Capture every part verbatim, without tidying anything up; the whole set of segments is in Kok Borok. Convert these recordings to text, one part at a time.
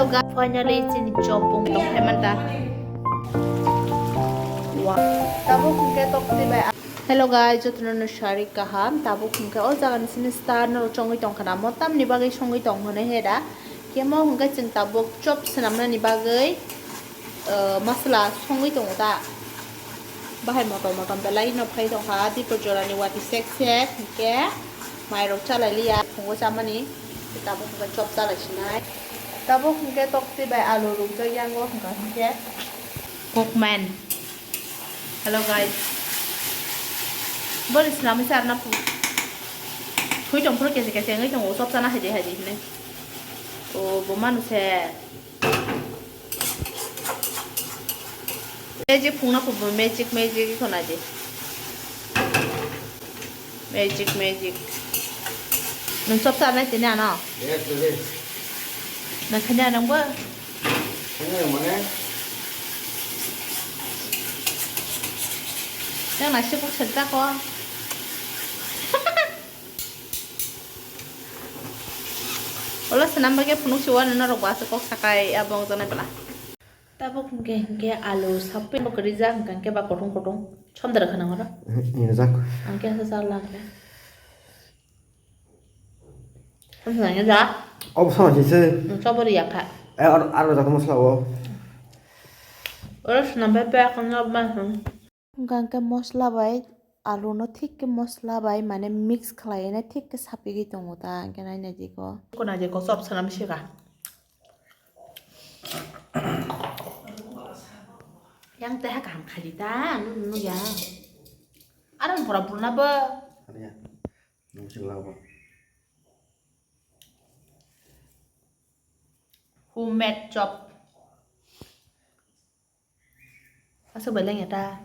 Finally, chini chop pung tong phai manta. Wow. Tabuk hwnkhe tokti bai. Hello guys, jotono no sari kaham. Tabuk hwnkhe o jaga ni sini star no chongwi tong khana. Mo tamni bagwi songwi tong hwnwi heda. Kemo hwnkhe chwng tabuk chop swnamnani bagwi, eh, masala songwi tongo ta. Bahai motom motom belai no phai tongkha, dipor jorani wati sek sek, hwnkhe mairok chalai liya, phungo chamani, tabuk hwnkhe chop chalai sinai. Tabuk hwnkhe tokti bai alu rukjak yango, hwnkha hwnkhe. Cookman. Hello guys. Boni swnamwi charna phu. Thui tong phuru kese kese wngwi tongo, chop chana haidi haidi hinwi. O bo manu se. Magic phungna kubu magic magic iko naidi. Magic magic. Nung chop chana tini ano? Yes, baby. Nang khanya nang bo? Khanya mane? Nang nasi kuk serta ko. Ola swnam bagwi phunuk si wano norok bo aswk kok sakai abo wngjaknai bwla. Tabuk hwnkhe hwnkhe alu sapwi bo kwrwi jak hwnkha hwnkhe ba kutung kutung somdra khana horo. Hinjak. Hwnkhe aswk jak lak ya. Hwnkhe ja. Obo sama sise. Chobori yakha. Eh, ar, ar jak masla o. Oro swnam bai pe akhon no ma. Hwnkha hwnkhe mosla bai alu no thik khe mosla bai mane mix khlai nai thik khe sapigwi tongo ta hwnkhe nai nai di ko. Ko nai di ko chop sanam sika. Yang tei ha kaham khai di ta, nung nung ya. Aro pura pura na ba. Ada ya. Nung sila ba. Homemade chop. Aswk bai leng ya ta.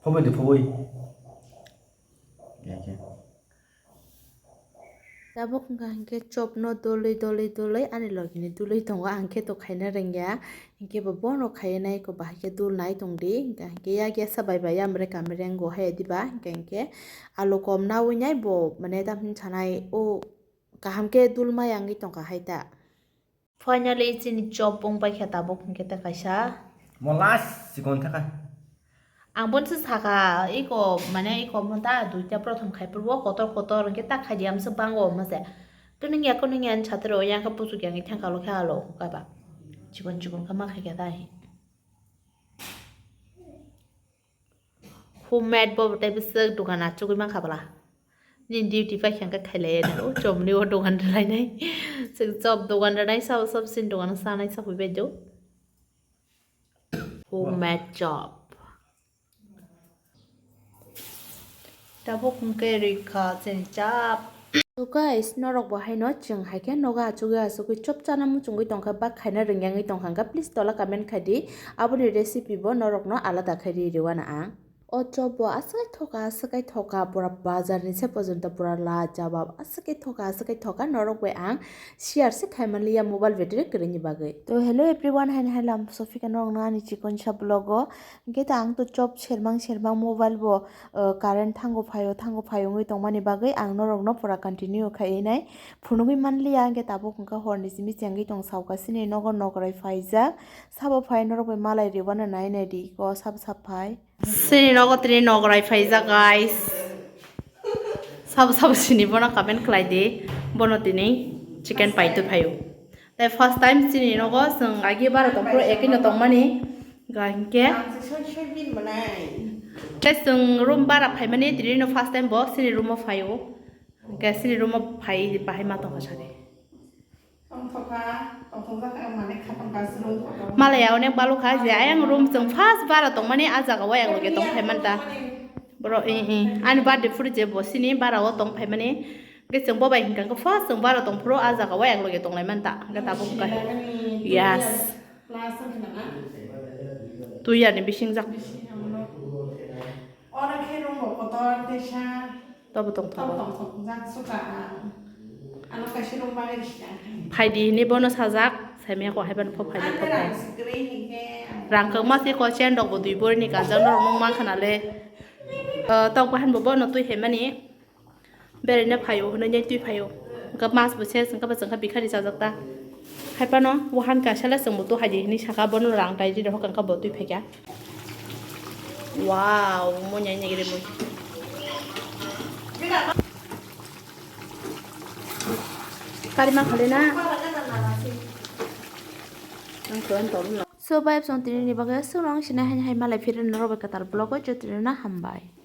Phoboi de, phoboi. Ya, ya. Tabuk wngkha hwnkhe chopno dolwi dolwi dolwi ani logini dulwi tongo, ang khe to khaina rwngya, hinkhe bo bono khaiwi nai ko bahai khe dul nai tongdi, hinkhe yakya sa bai bai ya mreka mrengo hai diba, hinkhe hinkhe alu kom nawi nai bo mane tamni sanai o kaham khe dul maya wngwi tongkha hai ta. Finally, chini chop wng pai kha tabuk hwnkhe tei kaisa. Mo last chikon thaka. Ang bono se saka, iko, mane, iko mo ta duita prothom khai purbo kotor kotor hwnkhe ta khai di amsa bango mo se. Kwnwng ya, kwnwng ya, ani satro yang khe puchuk yang thang kalo khe alo kaba. Chikon chikon khe ma khai khe ta hi. Homemade bo tei bwswk dogan achugwi mankha bwla. Nini duty paikha hwnkhe khailaiya da, o chomni o dogan rwlainai. Chwng chop dogan rwnai, sabo sabo chini dogan chanai chapui bai do. Homemade chop. Tabuk hwnkhe rikha chini chap. So guys, norok bo haino chwng hai khe nogo achugwi achugwi chop chana muchungwi tongkha, bak khaina rwngya wngwi tongkha hwnkhe, please tola comment khai di, aboni recipe bo norokno alada khai ri rwna ang. O chop bo aswk thoka, aswk thoka, pura bazar ni se porjonto pura la jawab, aswk thoka, aswk thoka, norok bai ang share se khai manliya mobile battery kwrwini bagwi. To hello everyone, haino hai lam sophika norokno ani chikon sa vlog o. Hwnkhe ta ang to chop sermang sermang mobile bo, uh, current thango phaio, thango phaio wngwi tongmani bagwi ang norokno pura continue khai nai phunugwi manliya, hwnkhe tabuk hwnkha horni simi chengwi tong sauka sini nogo nokrai phaijak, sabo phai norok bai malai rwbana nai nai di ko sab sab phai. Sini nogo tini nokrai phaijak guys, sabo sabo sini bono comment khlai di, bono tini chicken paitwi phaio. Tei first time chini nogo chwng agi bara tongphuru ekino tongmani, ga hinkhe. Tei chwng room bara phaimani, tini no first time bo chini room o phaio. Hinkhe chini room o phai bahai ma tongkha sari. Malaya onek balukha je ayang room chwng first bara tongmani, a jaga o ayang loge tong phaimanta. Boro, i, i, ani birthday phuru je bo chini bara o tong phaimani. Hwnkhe chwng bo bai hwnkha khe first chwng bara tongphuru a jaga o ekloge tonglai manta. Hwnkhe tabuk hwnkha. Yes. Two year ni bisingjak. Tobo tongthok. Phaidi hinwi bono sajak, saimaya ko haiban pho phaidi pho phai. Rang kwkma se ko chen rok bo dui bor ni kanjak norok nung mankha nale. Tok bahan bo bono twi haimani. Beraina phaio, hwnwi nai twi phaio. Hwnkhe mas bo ses, hwnkhe bo chwngkha bikhari chajak ta. Haipano wahan kasala chwngbo tu haidi hini saka bono rang tai di rohok angka bo twi phaikha. Wow, mo nyai nyai gede mo. Kari ma khale na. Ang khe ang tong. So, bye, song tini ni bagwi, so, rang sini hai hai malai phirin robai katar vlog o jotoni na hambai.